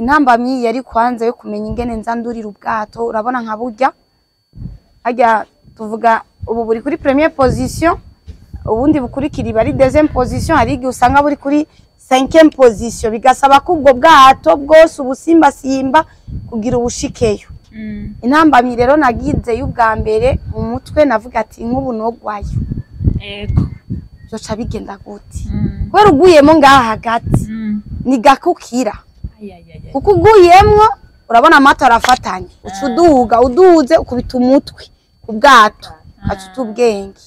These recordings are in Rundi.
Intambamyi yari kwanza yo kumenya ingene nza ndurira ubwato. Urabona nka burya harya tuvuga ubu buri kuri première position, ubundi bukurikira iba ari deuxième position, hari igihe usanga buri kuri cinquième position, bigasaba ko ubwo bwato bwose ubusimbasimba kugira ubushikeyo. Intambamyi rero nagize y'ubwa mbere mu mutwe navuga ati nk'ubu nogwayo Ego. byoca bigenda gute? Kubera uguyemo ngaha hagati ni gakukira, kuko uguyemwo urabona amato arafatanye, uca uduga, uduze ukubita umutwe ku bwato, ugaca uta ubwenge.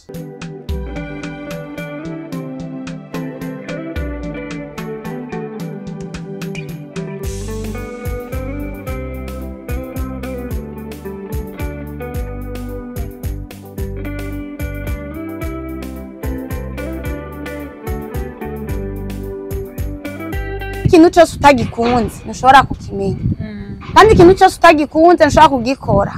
Ikintu cyose utagikunze ntushobora kukimenya, kandi ikintu cyose utagikunze ntushobora kugikora.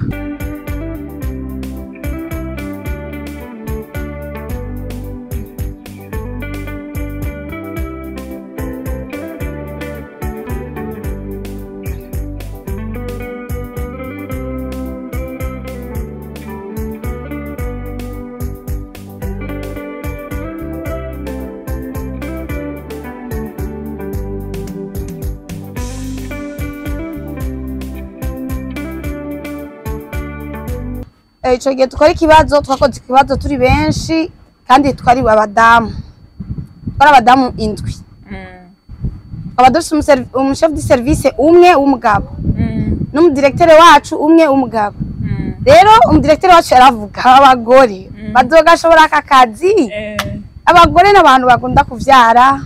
Ico gihe dukora ikibazo, twakoze ikibazo turi benshi kandi twari abadamu, twari abadamu 7. Tukaba dufise umuchef de service umwe w'umugabo n'umudirecteur wacu umwe w'umugabo. Rero umudirecteur wacu yaravuga abagore bazogashobora aka kazi, abagore n'abantu bakunda kuvyara,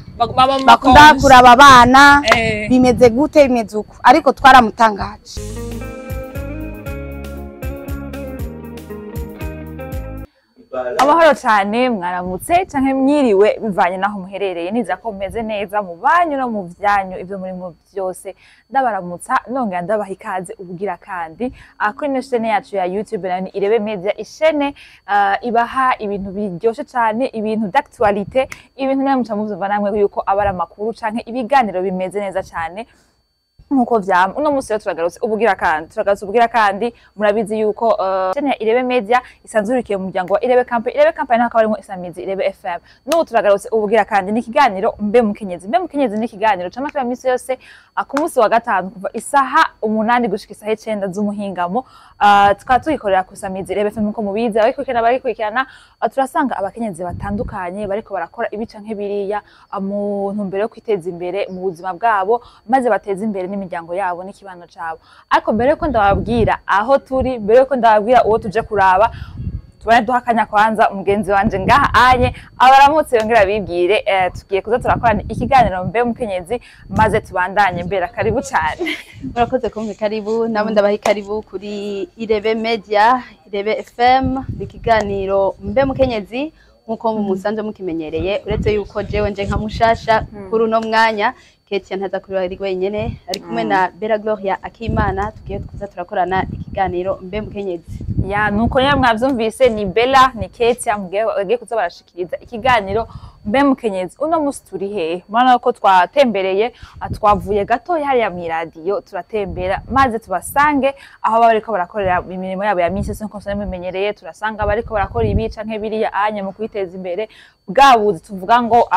bakunda kuraba abana, bimeze gute, bimeze uko, ariko twaramutangaje. Amahoro cyane, mwaramutse canke mwiriwe bivanye naho muherereye. Niza ko meze neza mu banyu no mu vyanyu, ivyo muri mu byose ndabaramutsa nongera ndabaha ikaze ubugira kandi kuri ino chaîne yacu ya YouTube nayo ni Irebe Media, ishene ibaha ibintu biryoshe cyane, ibintu d'actualité, ibintu namwe muca muvyumva namwe yuko abara amakuru canke ibiganiro bimeze neza cyane nkuko vyama. Uno musi rero turagarutse ubugira kandi, turagarutse ubugira kandi. Murabizi yuko chaîne ya Irebe Media isanzurikiye mu muryango wa Irebe Campaign. Irebe Campaign hakaba harimo Isamizi Irebe FM. N'ubu turagarutse ubugira kandi ni ikiganiro Mbe Mukenyezi. Mbe Mukenyezi ni ikiganiro cama kiba misi yose ku munsi wa gatanu kuva isaha 8 gushika isaha 9 z'umuhingamo. Tukaba tugikorera ku Isamizi Irebe FM nkuko mubizi, abayikurikirana barikurikirana. Turasanga abakenyezi batandukanye bariko barakora ibica nk'ibiriya mu ntumbero yo kwiteza imbere mu buzima bwabo, maze bateze imbere n'imiryango yabo n'ikibano cabo. Ariko mbere yuko ndababwira aho turi, mbere yuko ndababwira uwo tuje kuraba, tubane duha akanya kwanza mugenzi wanje ngaha anye abaramutse yongera bibwire. Tugiye kuza turakorana ikiganiro Mbe Mukenyezi maze tubandanye. Mbera karibu cyane. Murakoze kumva, karibu nabo ndabaha karibu kuri Irebe Media, Irebe FM, ikiganiro Mbe Mukenyezi nkuko musanzwe mukimenyereye, uretse yuko jewe nje nka mushasha kuri uno mwanya. Ketia ntaza kuri ari wenyene, ari kumwe na Bella Gloria Akimana, tugiye kuza turakorana ikiganiro Mbe Mukenyezi. Ya nuko rero mwavyumvise ni Bella ni Ketia mugiye kuza barashikiriza ikiganiro Mbe Mukenyezi. Uno musi turi hehe? Murabona ko twatembereye, twavuye gato hariya mw'iradiyo turatembera maze tubasange aho baba bariko barakorera imirimo yabo ya minsi yose nkuko musanzwe mubimenyereye. Turasanga bariko barakora ibi canke biriya anye mu kwiteza imbere. Bwabuzi tuvuga ngo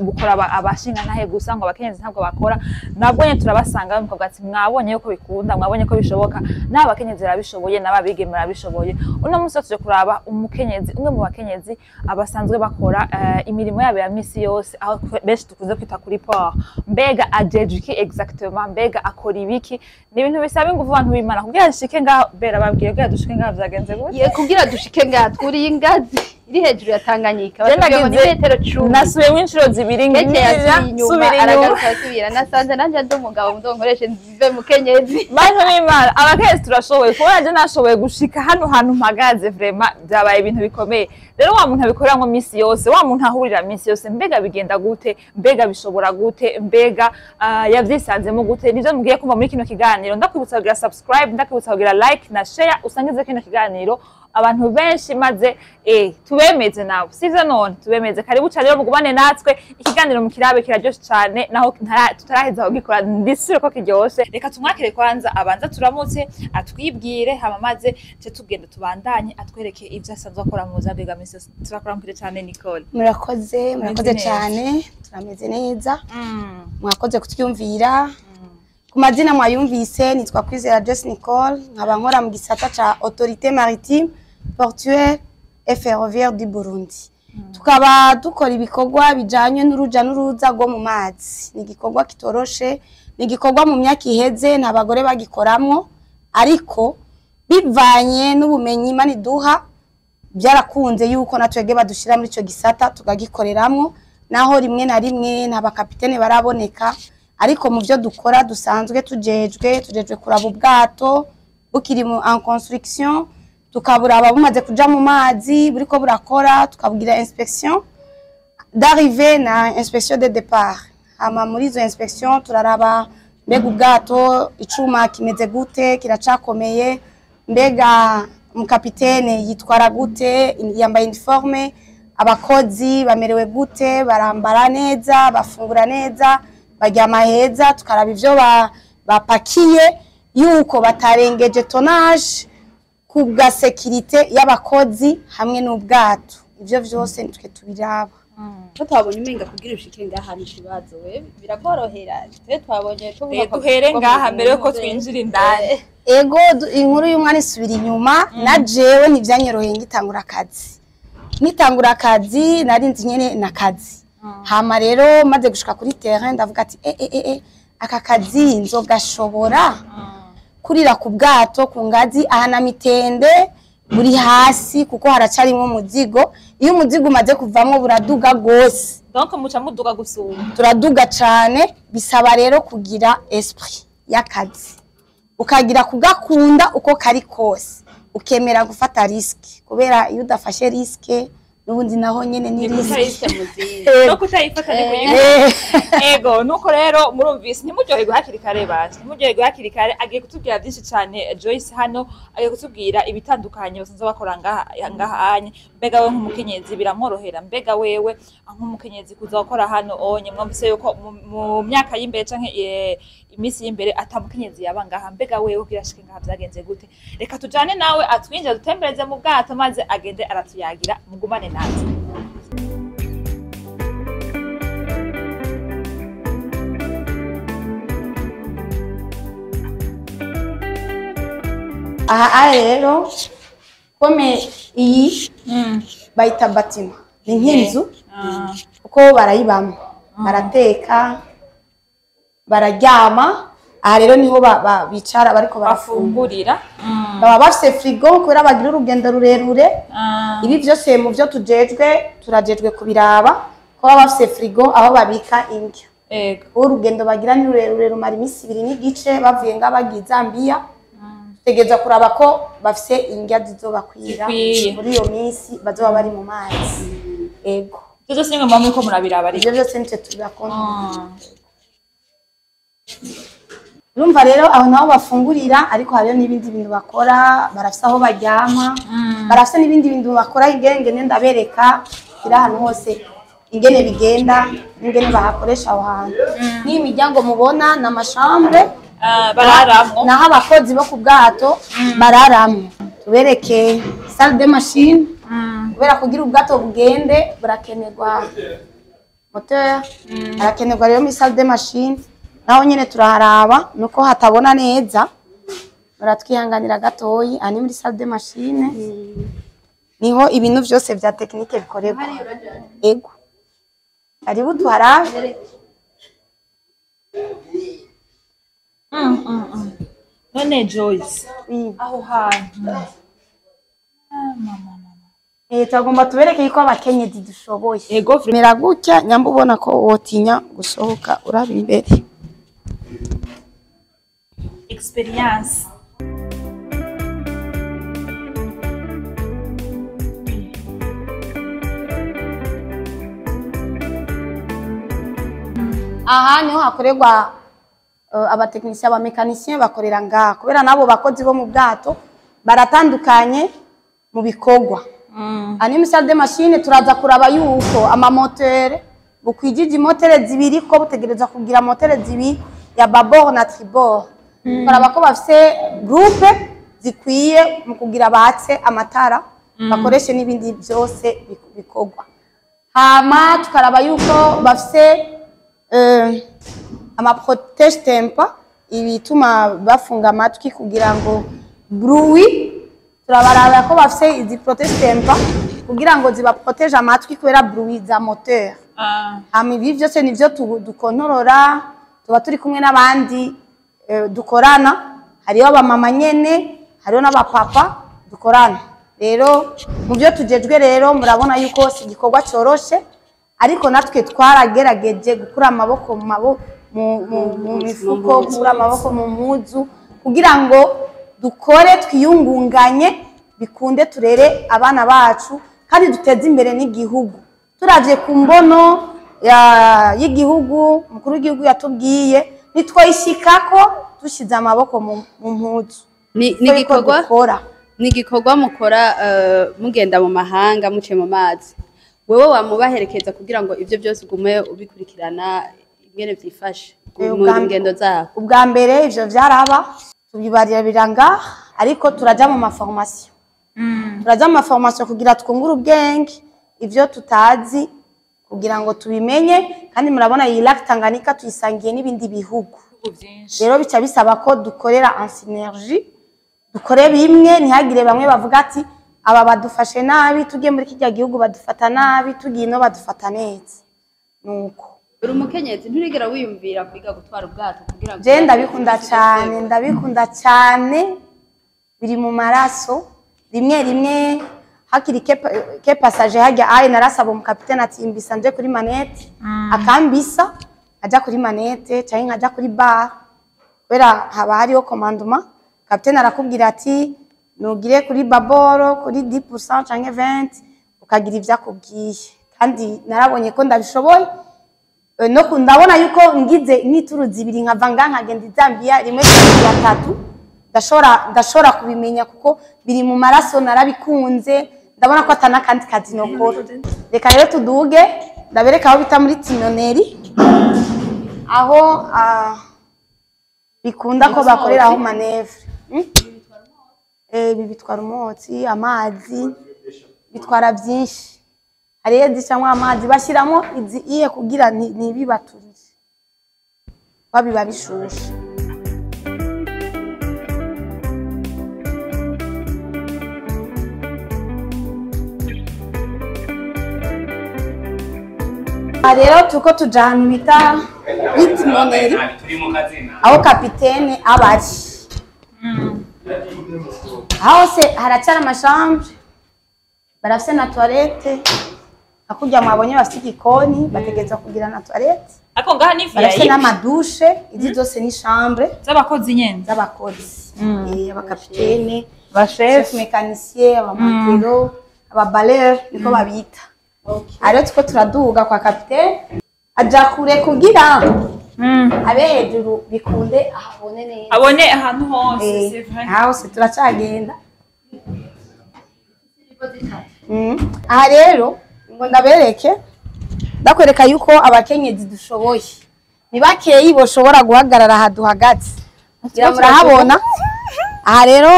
bukora abashinga ntahe gusa, ngo abakenyezi ntabwo bakora, nabwo nyene turabasanga mukavuga ati mwabonye yuko bikunda, mwabonye ko bishoboka, n'abakenyezi barabishoboye, n'ababigeme barabishoboye. Uno musi tuje kuraba umukenyezi, umwe mu bakenyezi abasanzwe bakora imirimo yabo ya misi yose, aho benshi tukunze kwita kuri port. Mbega ajeje iki exactement? Mbega akora ibiki? Ni ibintu bisaba ingufu abantu b'Imana kugira dushike ngaho. Bera babwiye kugira dushike ngaho vyagenze gute? Ye kugira dushike ngaho twuriye ingazi iri hejuru ya Tanganyika, batubwiye ngo ni metero 10. Nasubiyemwo inshuro 2 ngira subira inyuma, aragaruka asubira. Nasanze nanje ndi umugabo ndonkoreshe Mbe Mukenyezi. Bantu b'Imana, abakenyezi turashoboye. Kubona je nashoboye gushika hano hantu mpagaze, vraiment byabaye ibintu bikomeye. Rero wa muntu abikoreramwo misi yose, wa muntu ahurira misi yose, mbega bigenda gute? Mbega bishobora gute? Mbega yavyisanzemo gute? Nivyo mugiye kumva muri kino kiganiro. Ndakwibutsa kugira subscribe, ndakwibutsa kugira like na share, usangize kino kiganiro abantu benshi maze tubemeze nawe sivyo none tubemeze. Karibu cyane rero mugumane natwe, ikiganiro mu kirabe kiraryoshe cyane, naho tutaraheza kugikora ndisire ko kiryoshe. Reka tumwakire kwanza, abanza turamutse atwibwire, hama maze ce tugenda tubandanye atwereke ivyo asanzwe akora mu buzima bwe bwa misi yose. Turakuramukije cyane Nicole. Murakoze, murakoze neza. Cyane, turameze neza. Mwakoze kutwiyumvira. Ku mazina mwayumvise, nitwa Kwizera Joyce Nicole, nkaba nkora mu gisata ca Autorité Maritime, Portuaire et Ferroviaire du Burundi. Tukaba dukora ibikorwa bijanye n'uruja n'uruza rwo mu mazi. Ni igikorwa kitoroshe, ni igikorwa mu myaka iheze nta bagore bagikoramwo, ariko bivanye n'ubumenyi Imana iduha byarakunze yuko natwebwe badushira muri ico gisata tukagikoreramwo, naho rimwe na rimwe nta bakapitene baraboneka. Ariko mu byo dukora dusanzwe tujejwe kuraba ubwato bukiri mu en construction, tukaburaba bumaze kuja mu mazi buriko burakora, tukabugira inspection d'arrivée na inspection de départ. Hama muri izo inspection turaraba mbega ubwato icuma kimeze gute, kiracakomeye, mbega umukapitene yitwara gute, yambaye uniforme, abakozi bamerewe gute, barambara neza, bafungura neza, baryama heza, tukaraba ivyo bapakiye yuko batarengeje tonnage ku bwa sécurité y'abakozi hamwe n'ubwato. Ivyo vyose nitwe tubiraba. Ko twabonye umenga kugira ushike ngaha ni ikibazo, we birakorohera? Twe twabonye tuvuga ko Duhere ngaha mbere yuko twinjira indani. Ego, inkuru y'umwana isubira inyuma. Na jewe ntivyanyoroheye ngitangura akazi. Nitangura akazi nari nzi nyene nakazi. Hama rero maze gushika kuri terrain ndavuga ati e e e e aka kazi nzogashobora? Kurira ku bwato ku ngazi ahana mitende buri hasi, kuko haracarimwo umuzigo. Iyo umuzigo umaze kuvamwo buraduga gose. Donc muca muduga gusumba. Turaduga cane. Bisaba rero kugira esprit y'akazi, ukagira kugakunda uko kari kose, ukemera gufata risque, kubera iyo udafashe risque n'ubundi naho nyene ni Ni risque. Risque muzingi. No kutayifata ni kuyifata. Ego, nuko rero murumvise, ntimuryoherwe hakiri kare basi, ntimuryoherwe hakiri kare. Agiye kutubwira byinshi cyane Joyce hano, agiye kutubwira ibitandukanye basanzwe bakora ngaha anye. Mbega we nk'umukenyezi biramworohera? Mbega wewe nk'umukenyezi kuza gukora hano onye? Mwumvise yuko mu myaka y'imbere canke iminsi y'imbere ata mukenyezi yaba ngaha. Mbega wewe kugira ashike ngaha vyagenze gute? Reka tujane nawe atwinjira, dutembereze mu bwato, maze agende aratuyagira. Mugumane natwe. Aha rero comme iyi bayita bâtiment, ni nk'inzu kuko barayibamo, barateka, bararyama. Aha rero niho bicara bariko barafungura. Bafungurira. Baba bafise frigo kubera bagira urugendo rurerure. Ibi vyose mu vyo tujejwe, turajejwe kubiraba ko baba bafise frigo aho babika indya. Urugendo bagira ni rurerure, rumara iminsi 2.5 bavuye nga bagiye Zambia. Tutegereza kuraba ko bafise indya zizobakwira Zikwiye. muri iyo minsi bazoba bari mu mazi. Ego. Ivyo vyose nimwe muba muriko murabiraba ariko? Ivyo vyose nitwe tubakora. Urumva rero aho naho bafungurira, ariko hariyo n'ibindi bintu bakora, barafise aho baryama, barafise n'ibindi bintu bakora. Ingene ndabereka kiri ahantu hose ingene bigenda n'ingene bahakoresha aho hantu. N'iyi miryango mubona ni ama chambres. Ah, bararamwo. Naho abakozi bo ku bwato bararamwo. Tubereke salle de machine, kubera kugira ubwato bugende burakenerwa moteur, harakenerwa rero muri salle de machine naho nyene turaharaba, nuko hatabona neza, muratwihanganira gatoyi. Aha ni muri salle de machine, niho ibintu vyose vya technique bikorerwa. Ego, karibu tuharabe. None Joyce, Oui. aho hantu Turagomba tubereke yuko abakenyezi dushoboye. Ego. Mera gutya nyamba ubona ko wotinya gusohoka uraba imbere. Experience. Aha niho hakorerwa abatekinisiye, abamekanisiye bakorera ngaha, kubera n'abo bakozi bo mu bwato baratandukanye. mu bikorwa. Aha ni salle de machine, turaza kuraba yuko amamotere bukwijije imotere zibiri, ko butegereza kugira motere zibiri ya bâbord na tribord. Turaba ko bafise groupe zikwiye mu kugira batse amatara, bakoreshe n'ibindi byose bikorwa. Hama tukaraba yuko bafise ama protège-tympan, ibituma bafunga amatwi kugira ngo bruit. Turabaraba ko bafise izi protège-tympan kugira ngo zibaprotège amatwi kubera bruit za moteur. Hama ibi vyose nivyo dukontorora. Tuba turi kumwe n'abandi dukorana, hariho abamama nyene, hariho n'abapapa dukorana. Rero mu byo tujejwe rero murabona yuko si igikorwa coroshe, ariko natwe twaragerageje gukura amaboko mu mifuko, gukura amaboko mu mpuzu kugira ngo dukore, twiyungunganye, bikunde turere abana bacu kandi duteze imbere n'igihugu. Turavye ku mbono y'igihugu umukuru w'igihugu yatubwiye, nitwoyishikako dushize amaboko mu mpuzu. Ni Ko yuko igikorwa dukora. Ni igikorwa mukora mugenda mu mahanga, muciye mu mazi. Wewe wamubaherekeza kugira ngo ivyo byose ugume ubikurikirana ingene vyifashe mu ngendo zabo? Ubwa mbere ivyo vyaraba, tubibarira biranga, ariko turaja mu maformation, turaja mu maformation kugira twungure ubwenge, ivyo tutazi kugira ngo tubimenye. Kandi murabona iyi lac Tanganyika tuyisangiye n'ibindi bihugu. Ibihugu byinshi. Rero bica bisaba ko dukorera en synergie, dukore bimwe, ntihagire bamwe bavuga ati aba badufashe nabi, tugiye muri kirya gihugu badufata nabi, tugiye ino badufata neza, nuko. Uri umukenyezi, nturigera wiyumvira kwiga gutwara ubwato kugira ngo Je ndabikunda cyane, ndabikunda cyane, biri mu maraso. Rimwe rimwe hakiri quai passager hajya aye, narasaba umukapitene ati mbisa nje kuri manette, akambisa aja kuri manette cyangwa nkaja kuri bar, kubera haba hariho commandement. Kapitene arakubwira ati nugire kuri bâbord kuri 10% canke 20, ukagira ivyo akubwiye. Kandi narabonye ko ndabishoboye. No ndabona yuko ngize nk'ituru zibiri nkava ngaha nkagenda i Zambia rimwe, kabiri, gatatu, ndashobora kubimenya kuko biri mu maraso, narabikunze. Ndabona ko atana kandi kazi nokora. Reka rero tuduge ndabereka aho bita muri timonerie, aho bikunda ko bakoreraho manœuvre. Ibi bitwara umwotsi, amazi, bitwara byinshi. Hariyo zicamwo amazi, bashyiramo izi iye kugira ntibibaturire, babiba bishushe. Aha rero turiko tuja ahantu bita timonerie, aho kapitene aba ari. Aho hose haracyari amachambre, barafise na toilette. Hakurya mwabonye bafite igikoni, bategerezwa kugira na toilette. Ariko ngaha ni Barafise VIP n'amadouche. Izi zose ni chambre z'abakozi nyene. Z'abakozi. Abakapitene, ba chef chef, mécanicien, abamatelot, ababaleur niko babita. Aha rero turiko turaduga kwa kapitene, aja kure kugira abe hejuru bikunde ahabone neza. Abone ahantu hose, c'est vrai. Aha hose turacagenda. Aha rero ngo ndabereke, ndakwereka yuko abakenyezi dushoboye. Ni bakeyi boshobora guhagarara aha duhagaze. Ngira murahabona. Aha rero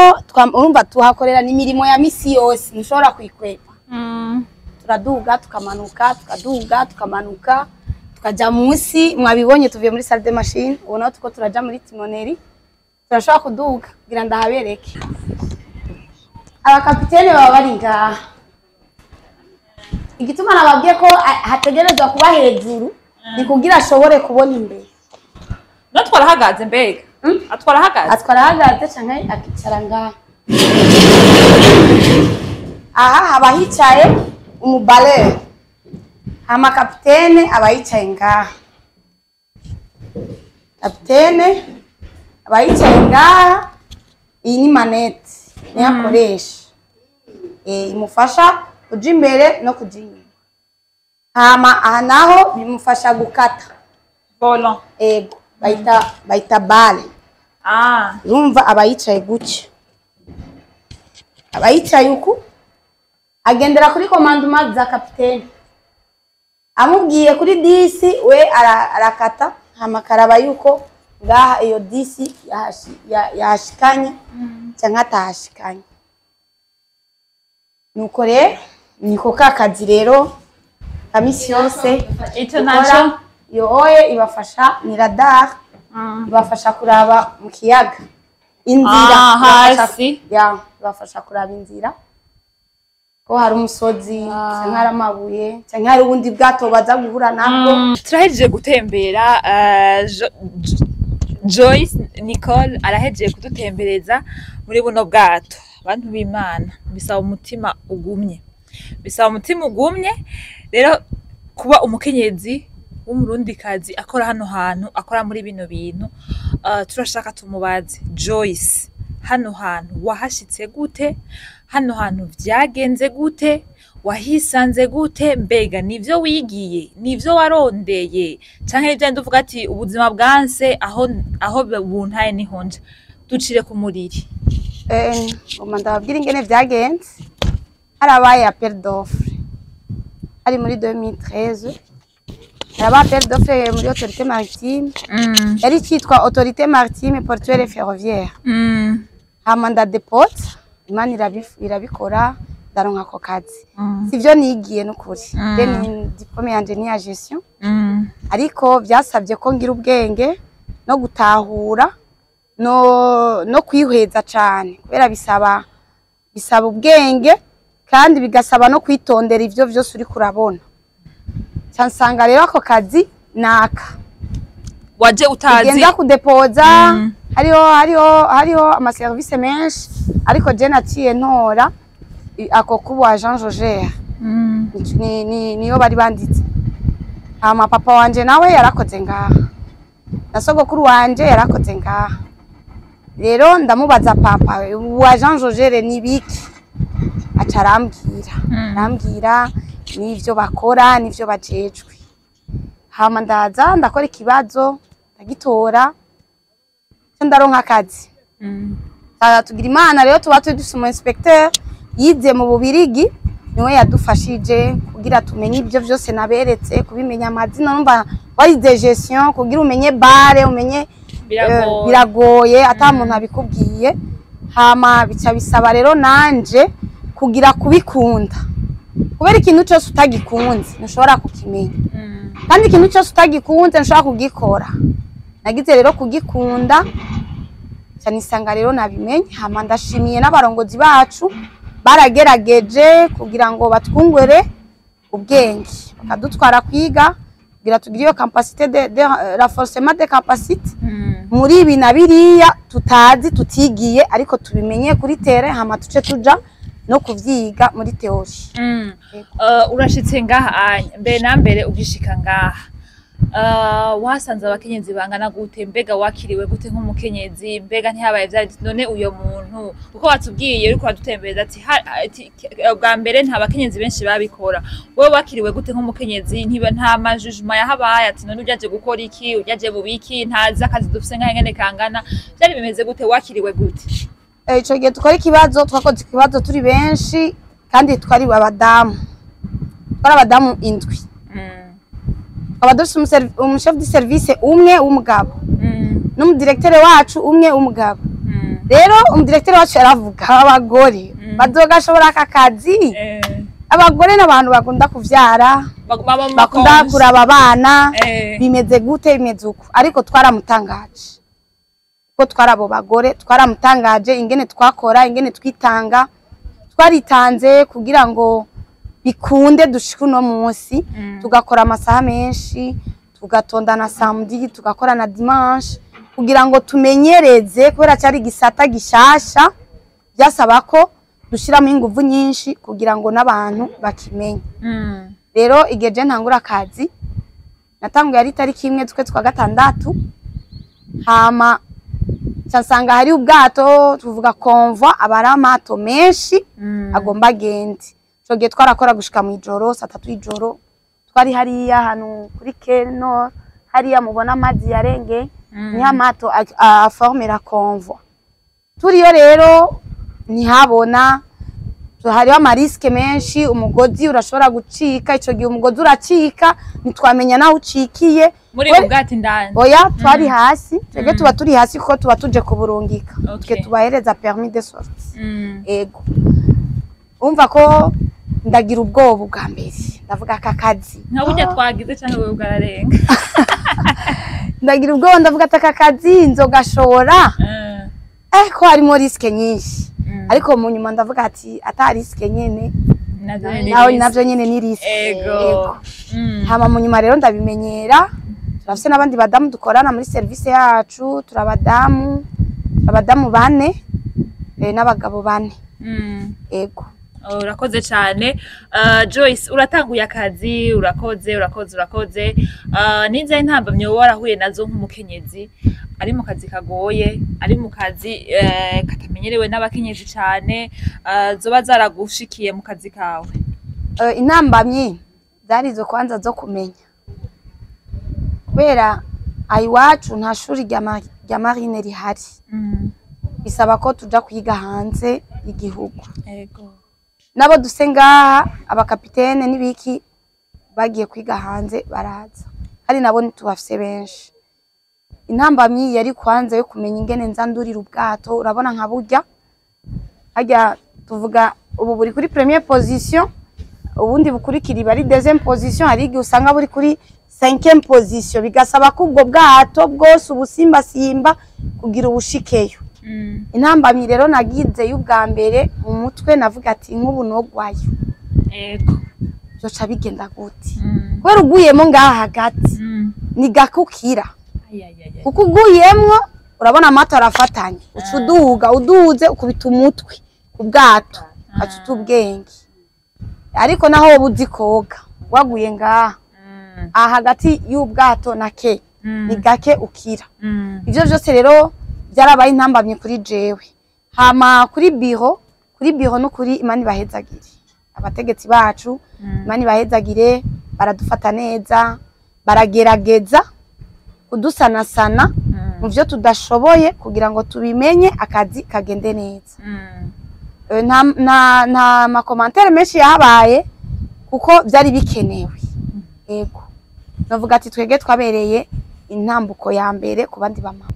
urumva tuhakorera n'imirimo ya misi yose, ntushobora kuyikwepa. Turaduga tukamanuka, tukaduga tukamanuka, tukaja munsi. Mwabibonye tuvuye muri salle de machine, ubu naho tuko turaja muri timonerie. Turashobora kuduga kugira ndahabereke. Abakapitene baba bari ngaha. Igituma nababwiye ko hategerezwa kuba hejuru ni kugira ashobore kubona imbere. Natwara ahagaze mbega? Atwara ahagaze? Atwara ahagaze canke akicara ngaha. Aha haba hicaye umubaleur, hama kapitene aba yicaye ngaha. Kapitene aba yicaye ngaha. Iyi ni manette niyo akoresha. Imufasha kuja imbere no kuja inyuma. Hama aha naho bimufasha gukata. Volant. Ego, bayita bale. Urumva aba yicaye gutya, aba yicaye uku. Agendera kuri commandement za kapitene. Amubwiye kuri 10, we arakata, hama akaraba yuko ngaha iyo 10 yahashikanye canke atahashikanye. Nuko rero niko ka kazi rero ka misi yose Ico dukora. Naco Iyo oye ibafasha, ni radar, ibafasha kuraba mu kiyaga inzira. Ah, hasi. Ya, ibafasha kuraba inzira, ko hari umusozi canke hari amabuye canke hari ubundi bwato baza guhura nabwo. Turahejeje gutembera, Joyce Nicole arahejeje kudutembereza muri buno bwato. Bantu b'Imana, bisaba umutima ugumye, bisaba umutima ugumye rero kuba umukenyezi w'Umurundikazi akora hano hantu, akora muri bino bintu. Turashaka tumubaze: Joyce, hano hantu wahashitse gute? Hano hantu vyagenze gute? Wahisanze gute? Mbega nivyo wigiye, nivyo warondeye, canke nivyo nduvuga ati ubuzima bwanse aho buntaye niho nja? Ducire ku muriri. Ngoma ndababwira ingene vyagenze. Harabaye appel d'offre, hari muri 2013, harabaye appel d'offre muri autorité maritime, yari icitwa Autorité maritime, portuaire et ferroviaire. Hama ndadepoza, Imana irabikora, ndaronka ako kazi. Sivyo nigiye n'ukuri. Je ni diplôme yanje ni ya gestion, ariko vyasabye ko ngira ubwenge no gutahura no kwihweza cane, kubera bisaba ubwenge kandi bigasaba no kwitondera ivyo vyose uriko urabona. Ca nsanga rero ako kazi naka Waje utazi? Ugenda kudepoza, hariho amaserivisi menshi, ariko je naciye ntora ako kuba agent jauger. Niyo bari banditse. Hama papa wanje nawe yarakoze ngaha, na sogokuru wanje yarakoze ngaha. Rero ndamubaza: "Papa, ubu agent jauger ni biki?" Aca arambwira, arambwira n'ivyo bakora n'ivyo bajejwe. Hama ndaza ndakora ikibazo, ndagitora, nca ndaronka akazi. Tugira Imana rero, tuba turi dufise umu inspecteur yize mu Bubirigi, niwe yadufashije kugira tumenye ibyo vyose naberetse, kubimenya amazina. Numva warize gestion, kugira umenye bare, umenye Biragoye. Biragoye ata muntu abikubwiye. Hama bica bisaba rero nanje kugira kubikunda, kubera ikintu cyose utagikunze ntushobora kukimenya, kandi ikintu cyose utagikunze ntushobora kugikora. Nagize rero kugikunda cyane, isanga rero nabimenye. Hama ndashimiye n'abarongozi bacu, baragerageje kugira ngo batwungure ubwenge, bakadutwara kwiga kugira tugire iyo capacité de renforcement de capacité muri ibi na biriya tutazi, tutigiye, ariko tubimenye kuri terrain, hama tuce tuja no kuvyiga muri théorie. Urashitse ngaha anya, mbere na mbere ugishika ngaha, wasanze abakenyezi bangana gute? Mbega wakiriwe gute nk'umukenyezi? Mbega ntihabaye vyari none uyo muntu, kuko watubwiye uriko uradutembereza ati ati, bwa mbere nta bakenyezi benshi babikora, wewe wakiriwe gute nk'umukenyezi? Ntiba nta majugement yahabaye ati none ujaje gukora iki, ujaje bubiki, ntazi akazi dufise ngahe ngene kangana? Vyari bimeze gute? Wakiriwe gute? Ico gihe dukora ikibazo, twakoze ikibazo turi benshi kandi twari abadamu, twari abadamu indwi. Twaba dufise umuchef de service umwe w'umugabo n'umudirecteur wacu umwe w'umugabo. Rero umudirecteur wacu yaravuga: "Abagore bazogashobora aka kazi? Abagore n'abantu bakunda kuvyara, baba mu bakunda makonje. kuraba abana, bimeze gute, bimeze uko?" Ariko twaramutangaje ko twari abo bagore, twaramutangaje ingene twakora, ingene twitanga. Twaritanze kugira ngo bikunde dushike uno munsi, tugakora amasaha menshi, tugatonda na samedi, tugakora na dimanche, kugira ngo tumenyereze, kubera cyari igisata gishasha, byasaba ko dushiramo inguvu nyinshi kugira ngo n'abantu bakimenye. Rero igihe je ntangura akazi, natanguye ari itariki 1 z'ukwezi kwa gatandatu. Hama nca nsanga hari ubwato, tuvuga convoi, aba ari amato menshi agomba agende. Ico gihe twarakora gushika mw'ijoro, saa 3 y'ijoro twari hariya hantu kuri Kenor, hariya mubona amazi yarenge, niho amato aformera convoi. Turiyo rero ntihabona. Hariho ama risques menshi. Umugozi urashobora gucika. Ico gihe umugozi uracika, ntitwamenya naho ucikiye. Muri mu bwato indani? Oya, twari hasi. Twebwe tuba turi hasi kuko tuba tuje kuburungika. Twe tubahereza permis de sortie. Ego, umva ko ndagira ubwoba ubwa mbere, ndavuga aka kazi Nka burya twagize canke wewe bwararenga? Ndagira ubwoba, ndavuga ati aka kazi nzogashobora? Ko harimo risques nyinshi. Ariko mu nyuma ndavuga ati ata risque nyene Navyo nyene nawe risque. Navyo nyene ni risque. Ego. Hama mu nyuma rero ndabimenyera. Turafise n'abandi badamu dukorana muri service yacu. Turi abadamu bane, n'abagabo bane. Ego. Oh, urakoze cyane. Joyce, uratanguye akazi, urakoze, urakoze, urakoze. Nizahe intambamyi wowe warahuye nazo nk'umukenyezi ari mu kazi kagoye, ari mu kazi katamenyerewe n'abakenyezi cyane, zoba zaragushikiye mu kazi kawe? Intambamyi zari izo kwanza zo kumenya, kubera aha iwacu nta shuri rya marine rihari. Bisaba ko tuja kwiga hanze y'igihugu. Nabo duse ngaha, abakapitene n'ibiki, bagiye kwiga hanze baraza, kandi nabo ntitubafise benshi. Intambamyi yari kwanza yo kumenya ingene nza ndurira ubwato. Urabona nka burya harya tuvuga ubu buri kuri première position, ubundi bukurikira iba ari deuxième position, hari igihe usanga buri kuri cinquième position, bigasaba ko ubwo bwato bwose ubusimbasimba kugira ubushikeyo. Intambamyi rero nagize y'ubwa mbere mu mutwe, navuga ati nk'ubu nogwayo, byoca bigenda gute? Kubera uguyemo ngaha hagati ni gakukira. Ay, ay, ay, ay. Kuko uguyemwo, urabona amato arafatanye, uca uduga, uduze ukubita umutwe ku bwato, ugaca uta ubwenge. Ariko naho woba uzi koga, waguye ngaha aha hagati y'ubwato na ke, ni gake ukira. Ivyo vyose rero byarabaye intambamye kuri jewe. Hama kuri biro no kuri, Imana ibahezagire abategetsi bacu. Imana ibahezagire, baradufata neza, baragerageza kudusanasana mu vyo tudashoboye kugira ngo tubimenye, akazi kagende neza. Nta ma commentaires menshi yahabaye kuko byari bikenewe. Ego, navuga ati twege twabereye intambuko ya mbere ku bandi bamama.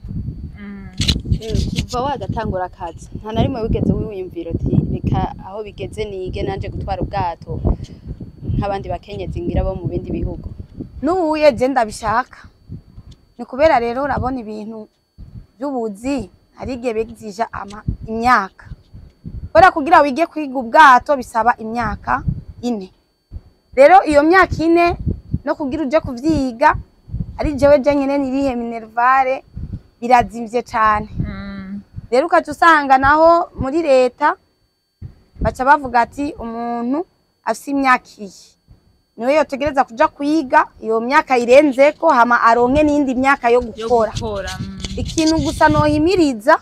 Kuva wagatangura akazi, nta na rimwe wigeze wiyumvira uti reka aho bigeze nige nanje gutwara ubwato nk'abandi bakenyezi ngira bo mu bindi bihugu? N'ubuye je ndabishaka. Ni kubera rero urabona ibintu by'ubuzi hari igihe bigizija ama imyaka, kubera kugira wige kwiga ubwato bisaba imyaka 4. Rero iyo myaka 4 no kugira uje kuvyiga ari jewe je nyene nirihe minerval, birazimvye cane. Rero ukaca usanga naho muri leta baca bavuga ati umuntu afise imyaka iyi niwe yotegereza kuja kwiga, iyo myaka irenzeko hama aronke n'iyindi myaka yo Yo gukora. Gukora. Ikintu gusa nohimiriza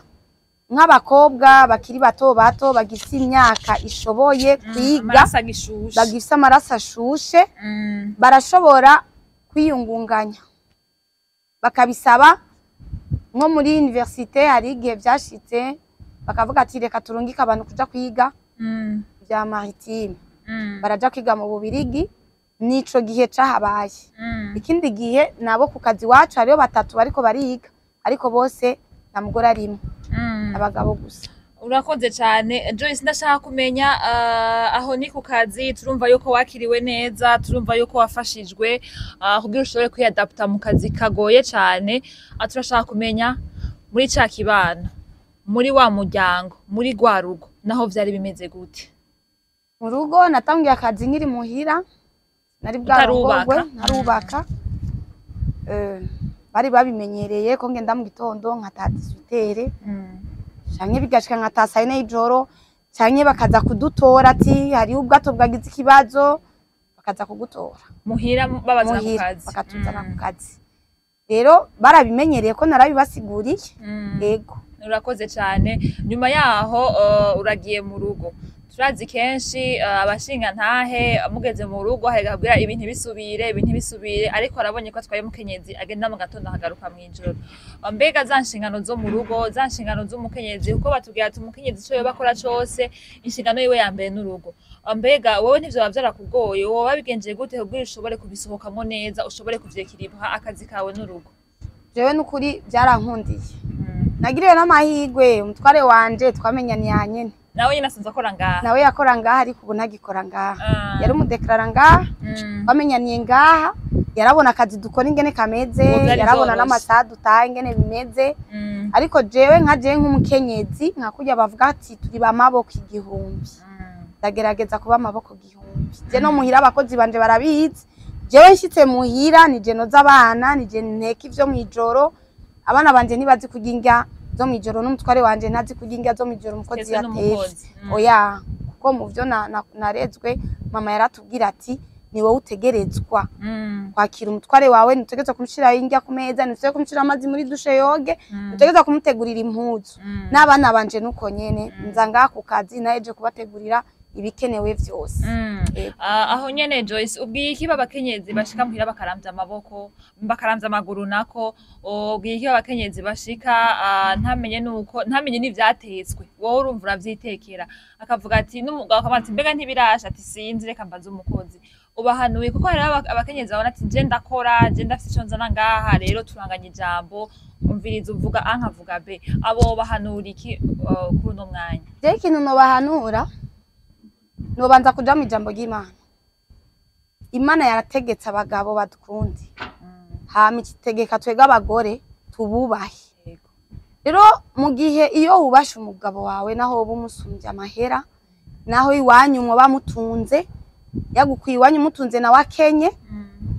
nk'abakobwa bakiri bato bato bagifise imyaka ishoboye kwiga, Amaraso agishushe. bagifise amaraso ashushe, barashobora kwiyungunganya bakabisaba nko muri université. Hari igihe vyashitse bakavuga ati reka turungike abantu kuja kwiga vya maritime. Baraja kwiga mu Bubirigi, nico gihe cahabaye. Ikindi gihe nabo ku kazi iwacu hariho batatu bariko bariga, ariko bose nta mugore arimwo, abagabo gusa. Urakoze cyane Joyce. Ndashaka kumenya, aho ni ku kazi, turumva yuko wakiriwe neza, turumva yuko wafashijwe kugira ushobore kwiyadapta mu kazi kagoye cyane. Turashaka kumenya muri ca kibano, muri wa muryango, muri rwa rugo naho vyari bimeze gute? Mu rugo natangiye akazi nkiri muhira, nari bwarongorwe. Utarubaka. Ntarubaka. Bari babimenyereye ko ngenda mu gitondo nkataha 18h, canke bigashika nkataha saa 4 y'ijoro, canke bakaza kudutora ati hariho ubwato bwagize ikibazo, bakaza kugutora. Muhira babazana ku Muhira kazi. bakatuzana ku kazi. Rero barabimenyereye ko narabibasiguriye. Ego. Urakoze cyane. Nyuma yaho uragiye mu rugo. Turazi kenshi abashinga ntahe mugeze mu rugo harega kubwira ibintu bisubire, ibintu bisubire, ariko arabonye ko atwaye umukenyezi agenda mu gatondo akagaruka mw'ijoro. Mbega za nshingano zo mu rugo, za nshingano z'umukenyezi, kuko batubwira ati umukenyezi ico yoba akora cose inshingano yiwe ya mbere n'urugo. Mbega wowe ntivyoba vyarakugoye, woba wabigenjeje gute kugira ushobore kubisohokamwo neza, ushobore kuvyekiribwa akazi kawe n'urugo? Jewe n'ukuri byarankundiye, nagiriwe n'amahirwe, umutware wanje twamenyaniye hanyene. Nawe nyine asanzwe akora ngaha? Nawe yakora ngaha, ariko ubu ntagikora ngaha. Yari umudeklarara ngaha. Twamenyaniye ngaha, yarabona akazi dukora ingene kameze. Ubu vyari Yarabona vyoroshe. n'amasaha dutaha ingene bimeze. Ariko jewe nka jewe nk'umukenyezi, nka kurya bavuga ati turi ba maboko igihumbi, ndagerageza kuba amaboko igihumbi. Je no muhira abakozi banje barabizi, jewe nshitse muhira nije noza abana, nije nteka ivyo mw'ijoro. Abana banje ntibazi kurya indya zo mw'ijoro, n'umutware wanje ntazi kurya indya zo mw'ijoro umukozi Ndetse yatetse. n'umukozi. Oya, kuko mu vyo narezwe, mama yaratubwira ati ni wowe utegerezwa kwakira umutware wawe, ntutegerezwa kumushiraho indya ku meza, ntutegerezwa kumushira amazi muri douche yoge, ntutegerezwa kumutegurira impuzu. N'abana banje nuko nyene, nza ngaha ku kazi naheje kubategurira ibikenewe vyose. Yego. Aho nyene Joyce, ubwiye iki abakenyezi bashika muhira bakaramvya amaboko, bakaramvya amaguru nako? Ubwiye iki abakenyezi bashika ntamenye nuko ntamenye n'ivyatetswe, wowe urumva uravyitekera, akavuga ati n'umugabo akavuga ati mbega ntibirasha, ati sinzi reka mbaze umukozi? Ubahanuye kuko hari abakenyezi babona ati je ndakora, je ndafise ico nzana ngaha, rero turanganya ijambo, umviriza uvuga A nkavuga B. Abo bahanura iki kuri uno mwanya? Jewe ikintu nobahanura, nobanza kuja mu ijambo ry'Imana. Imana yarategetse abagabo badukunde, hama ikitegeka twebwe abagore tububahe. Rero mu gihe iyo wubashe umugabo wawe, naho woba umusumbye amahera, naho iwanyu mwoba mutunze, yagukwiye iwanyu mutunze nawe akenye,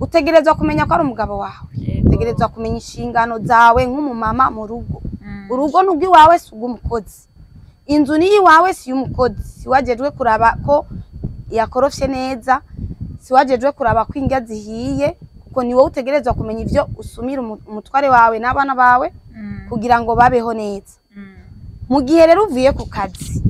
utegerezwa kumenya ko ari umugabo wawe. Utegerezwa kumenya inshingano zawe nk'umumama mu rugo. Urugo ni urw'iwawe, si urw'umukozi. Inzu ni iwawe, si iy'umukozi. Si wajejwe kuraba ko yakorofye neza, si wajejwe kuraba ko indya zihiye, kuko ni wowe utegerezwa kumenya ivyo usumira umutware wawe n'abana bawe kugira ngo babeho neza. Mu gihe rero uvuye ku kazi,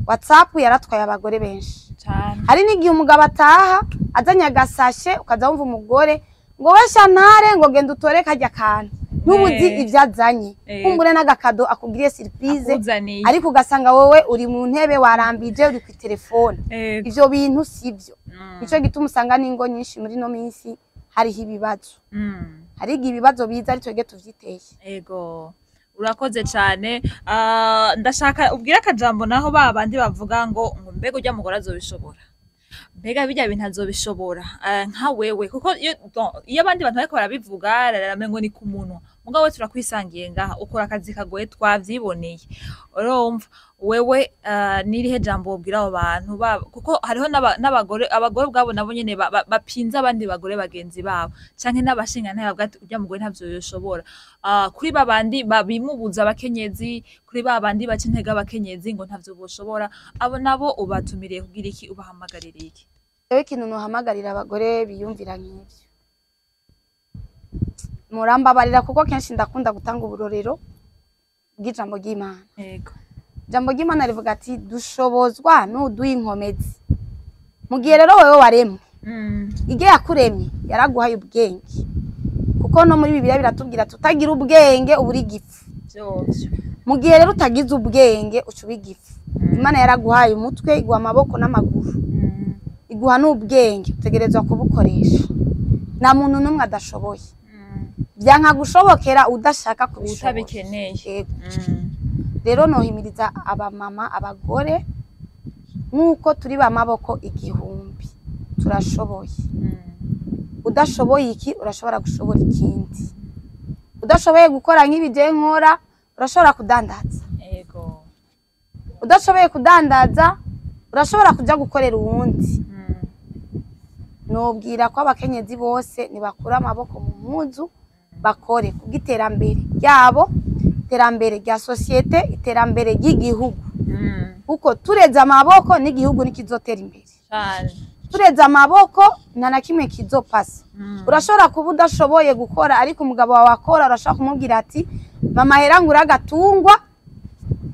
WhatsApp yaratwaye abagore benshi. Cane. Hari n'igihe umugabo ataha azanye agasashe, ukaza wumva umugore ngo we Shantare, ngo genda utore karya kantu, ntubuzi ivyo azanye, kumbure n'agakado akugiriye surprise, akuzaniye, ariko ugasanga wowe uri mu ntebe warambije, uri ku telefone. Ivyo bintu sivyo. Nico gituma usanga n'ingo nyinshi muri no minsi hariho ibibazo. Hari igihe ibibazo biza ari twebwe tuvyiteye. Ego, urakoze cane. Ndashaka ubwire akajambo naho ba bandi bavuga ngo mbega urya mugore azobishobora, mbega birya bintu azobishobora. Nka wewe, kuko iyo don, iyo abandi bantu bariko barabivuga raramengo ni ku munwa, mugabo we turakwisangiye ngaha ukora akazi kagoye, twavyiboneye. Urumva wewe nirihe jambo wobwira abo bantu kuko hariho n'abagore, abagore ubwabo nabo nyene bapinze abandi bagore bagenzi babo canke n'abashingantahe bavuga ati urya mugore ntavyo yoshobora. Kuri babandi babimubuza abakenyezi, kuri babandi baca intege abakenyezi ngo ntavyo boshobora, abo nabo ubatumiriye kugira iki, ubahamagarira iki? Jewe ikintu nohamagarira abagore biyumvira nk'ivyo, murambabarira kuko kenshi ndakunda gutanga uburorero bw'ijambo ry'Imana. Ijambo ry'Imana rivuga ati dushobozwa n'uduha inkomezi. Mu gihe rero wewe waremwe, igihe yakuremye yaraguhaye ubwenge, kuko no muri Bibiliya biratubwira tutagira ubwenge uburi igifu. Vyovyo. Mu gihe rero utagize ubwenge uca uba igifu. Imana yaraguhaye umutwe, iguha amaboko n'amaguru, iguha n'ubwenge, utegerezwa kubukoresha. Nta muntu n'umwe adashoboye. Vyanka gushobokera udashaka kubishobora, utabikeneye. Yego. Rero nohimiriza abamama, abagore, nk'uko turi ba maboko igihumbi, turashoboye. Udashoboye iki, urashobora gushobora ikindi. Udashoboye gukora nk'ibi je nkora, urashobora kudandaza. Udashoboye kudandaza, urashobora kuja gukorera uwundi. Nobwira ko abakenyezi bose nibakura amaboko mu mpuzu bakore kubw'iterambere ryabo, iterambere rya sosiyete, iterambere ry'igihugu. Kuko tureze amaboko n'igihugu nikizotera imbere. Cane. Tureze amaboko nta na kimwe kizopasa. Urashobora kuba udashoboye gukora, ariko umugabo wawe akora, urashobora kumubwira ati mama hera ngura agatungwa,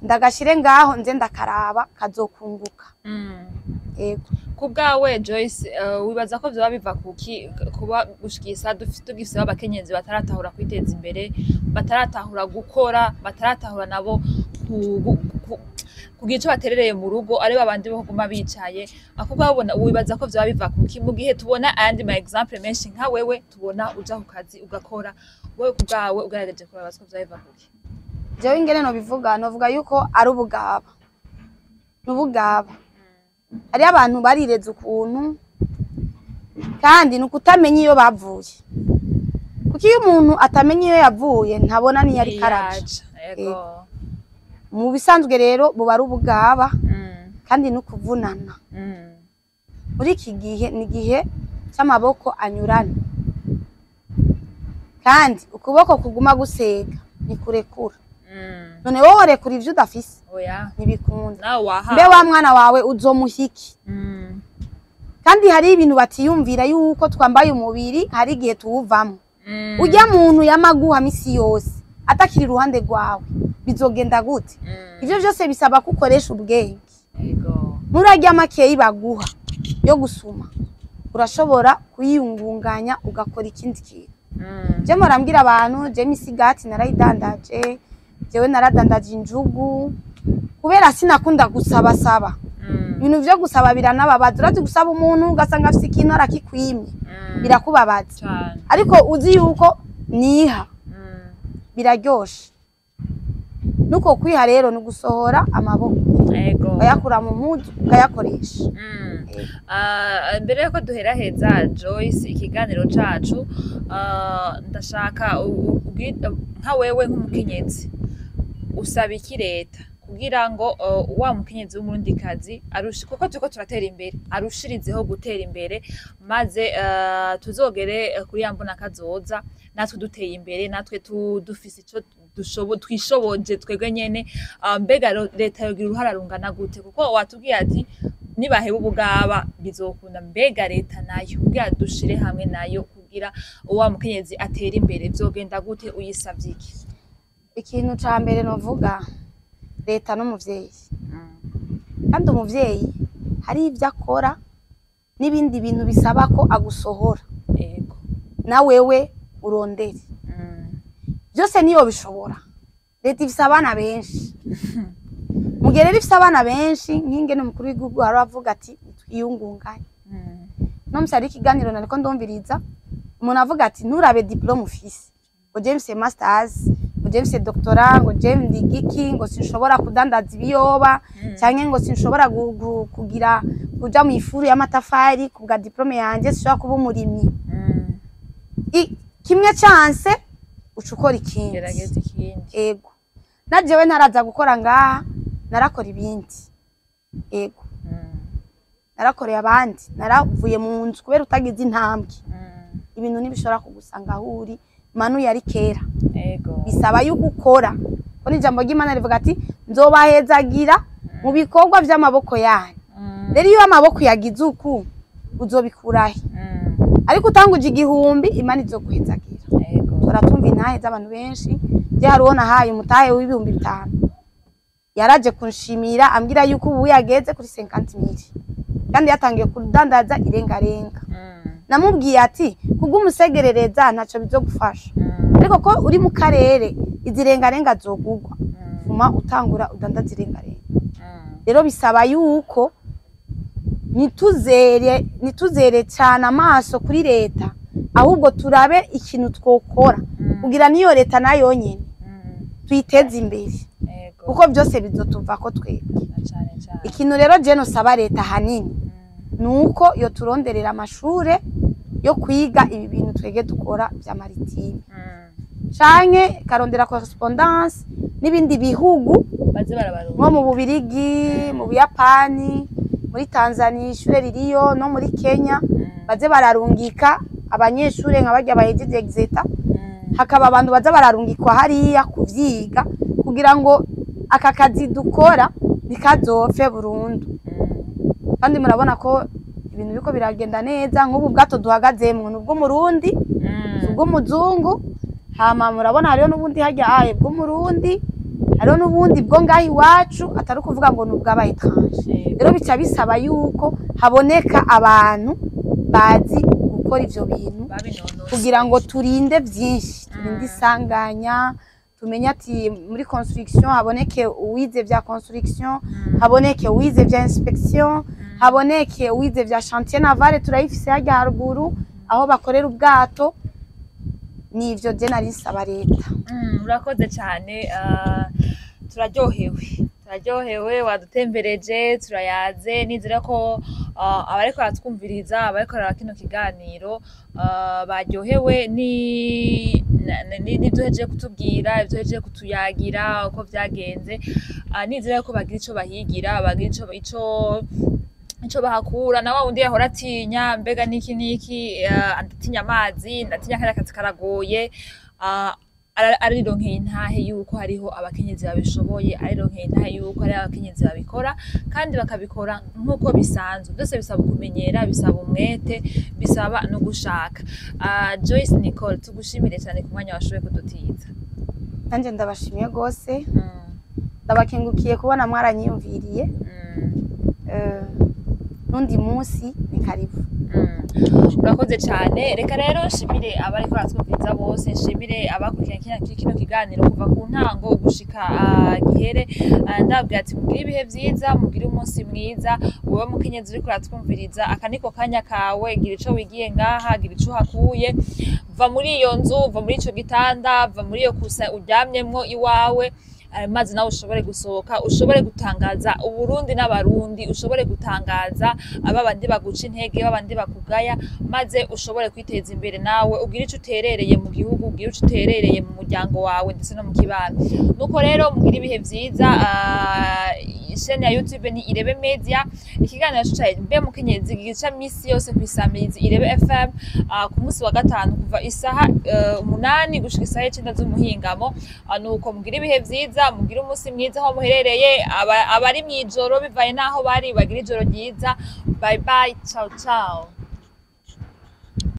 Ndagashire ngaho nze ndakaraba kazokunguka. Yego. Ku bwawe Joyce, wibaza ko vyoba biva kuki kuba gushikisa tugifise abakenyezi bataratahura kwiteza imbere, bataratahura gukora, bataratahura nabo kugira ico baterereye mu rugo, ari babandi bo kuguma bicaye? Akubwa wibaza ko vyoba biva kuki mu gihe tubona ayandi ma exemple menshi nka wewe, tubona uja ku kazi ugakora? Wewe ku bwawe ugaragaje ko wibaza ko vyoba biva kuki? Jewe ingene nobivuga, novuga yuko ari ubugaba, n'ubugaba. Hariyo abantu barireze ukuntu, kandi ni ukutamenya iyo bavuye, kuko iyo umuntu atamenya iyo yavuye ntabona n'iyo ariko araca. Yego. Mu bisanzwe rero buba ari ubugaba kandi no kuvunana. Muri iki gihe ni igihe cy'amaboko anyurana, kandi ukuboko kuguma gusega ntikurekura. None wowe worekura ivyo udafise? Oya. Ntibikunda. Nawe wahawe. Mbe wa mwana wawe uzomuha iki? Kandi hari ibintu batiyumvira yuko twambaye umubiri, hari igihe tuwuvamo. Urya muntu yamaguha misi yose atakiri iruhande rwawe, bizogenda gute? Ivyo vyose bisaba ko ukoresha ubwenge. Nurarya makeyi baguha yo gusuma, urashobora kuyiyungunganya ugakora ikindi kintu. Je murambwira abantu, je misigati narayidandaje, jewe naradandaje injugu, kubera sinakunda gusabasaba. Ibintu vyo gusaba biranababaza. Urazi gusaba umuntu ugasanga afise ikintu arakikwimye, birakubabaza. Cane. Ariko uzi yuko niha, biraryoshe. Nuko kwiha rero ni ugusohora amaboko, ukayakura mu mpuzu ukayakoresha. Mbere yuko duheraheza Joyce ikiganiro cacu, ndashaka nka wewe nk'umukenyezi usaba iki leta kugira ngo wa mukenyezi w'umurundikazi arushe, kuko turiko turatera imbere, arushirizeho gutera imbere, maze tuzogere kuri ya mbona kazoza natwe duteye imbere, natwe dufise ico twishoboje twebwe nyene? Mbega leta yogira uruhara rungana gute? Kuko watubwiye ati nibaheba ubugaba bizokunda. Mbega leta nayo kugira dushire hamwe nayo kugira wa mukenyezi atere imbere, vyogenda gute? Uyisavye iki? Ikintu ca mbere novuga, leta n'umuvyeyi, kandi umuvyeyi hari ivyo akora n'ibindi bintu bisaba ko agusohora, na wewe urondere. Byose niyo bishobora. Leta ifise abana benshi. Mu gihe rero ifise abana benshi, nk'ingene umukuru w'igihugu ahora avuga ati twiyungunganye, no musi hari ikiganiro nariko ndumviriza umuntu avuga ati nturabe diplôme ufise, ngo je mfise masters, ngo je mfise doctorat, ngo je ndi giki, ngo sinshobora kudandaza ibiyoba, canke ngo sinshobora kugira kuja mu ifuru y'amatafari kubwa diplôme yanje, sinshobora kuba umurimyi. Kimwe canse uca ukora ikindi. Gerageza ikindi. Ego, na jewe ntaraza gukora ngaha narakora ibindi, ego. Narakoreye abandi, naravuye mu nzu kubera utagize intambwe, ibintu ntibishobora kugusanga aho uri. Manu yari kera. Bisaba yuko ukora, ko n'ijambo ry'Imana rivuga ati nzobahezagira mu bikorwa vy'amaboko yanyu. Rero iyo amaboko yagize uku, uzobikurahe? Ariko utanguje 1000, Imana izoguhezagira. Turatumva intahe z'abantu benshi. Je hari uwo nahaye umutahe w'5000, yaraje kunshimira ambwira yuko ubu yageze kuri 50 mille, kandi yatangiye kudandaza irengarenga. Namubwiye ati kubw'umusegerereza ntaco bizogufasha, ariko ko uri mu karere izi rengarenga zogugwa, fuma utangura udandaza irengarenga. Rero bisaba yuko nituzere cyane amaso kuri leta, ahubwo turabe ikintu twokora kugira niyo leta nayo nyene tuyiteze imbere, kuko byose bizotuva ko twebwe. Na cane cane. Ikintu rero je nosaba leta hanini nuko yo turonderera amashure yo kwiga ibi bintu twege dukora vya maritime, canke karondera correspondance n'ibindi bihugu, baze barabarunga, nko mu Bubirigi, mu Buyapani, muri Tanzania ishure ririyo, no muri Kenya, baze bararungika abanyeshure nka barya bahejeje exeta, hakaba abantu baza bararungikwa hariya kuvyiga kugira ngo aka kazi dukora ntikazopfe burundu. Kandi murabona ko ibintu biriko biragenda neza. Nk'ubu bwato duhagazemwo ni ubw'Umurundi, si ubw'umuzungu. Hama murabona hariho n'ubundi harya aye bw'Umurundi. Hariho n'ubundi bwo ngaho iwacu, atari ukuvuga ngo ni ubw'aba étrangers. Rero bica bisaba yuko haboneka abantu bazi gukora ivyo bintu babinonosoye. Kugira ngo turinde vyinshi, turinde isanganya, tumenye ati muri construction haboneke uwize vya construction, haboneke uwize vya inspection, haboneke uwize vya chantier naval, turayifise harya haruguru aho bakorera ubwato. Nivyo je nari nsaba leta. Urakoze cyane. Turaryohewe, wadutembereje, turayaze. Nizera ko abariko baratwumviriza, abariko baraba kino kiganiro, baryohewe n'ivyo uhejeje kutubwira, ivyo uhejeje kutuyagira uko vyagenze. Nizera ko bagira ico bahigira, bagira ico bahakura, na wa wundi yahora atinya mbega niki niki, ndatinya amazi, ndatinya kariya kazi karagoye, arironkeye intahe yuko hariho abakenyezi babishoboye, arironkeye intahe yuko hariho abakenyezi babikora kandi bakabikora nk'uko bisanzwe. Byose bisaba kumenyera, bisaba umwete, bisaba no gushaka. Joyce Nicole, tugushimire cyane ku mwanya washoboye kudutiza. Nanjye ndabashimiye rwose, ndabakengukiye kubona mwaranyiyumviriye. N'undi munsi ni karibu. Urakoze cyane. Reka rero nshimire abariko baratwumviriza bose, nshimire abakurikiranye kino kiganiro kuva ku ntango gushika gihere. Ndababwira ati mugire ibihe vyiza, mugire umunsi mwiza. Wowe mukenyezi uriko uratwumviriza, aka niko kanya kawe. Gira ico wigiye ngaha, gira ico uhakuye. Va muri iyo nzu, va muri ico gitanda, va muri iyo coussin uryamyemwo iwawe, maze nawe ushobore gusohoka, ushobore gutangaza Uburundi n'Abarundi, ushobore gutangaza ababandi baguca intege, babandi bakugaya, maze ushobore kwiteza imbere nawe, ugire ico uterereye mu gihugu, ugire ico uterereye mu muryango wawe ndetse no mu kibano. Nuko rero mugire ibihe vyiza. Chaîne ya YouTube ni Irebe Media. Ikiganiro ca Mbe Mukenyezi gica misi yose kw'isamirizi Irebe FM, ku munsi wa gatanu kuva isaha 8 gushika isaha 9 z'umuhingamo. Nuko mugire ibihe vyiza, mugire umunsi mwiza aho muherereye. Abari mw'ijoro, bivaye n'aho bari, bagira ijoro ryiza. Bye bye, ciao ciao.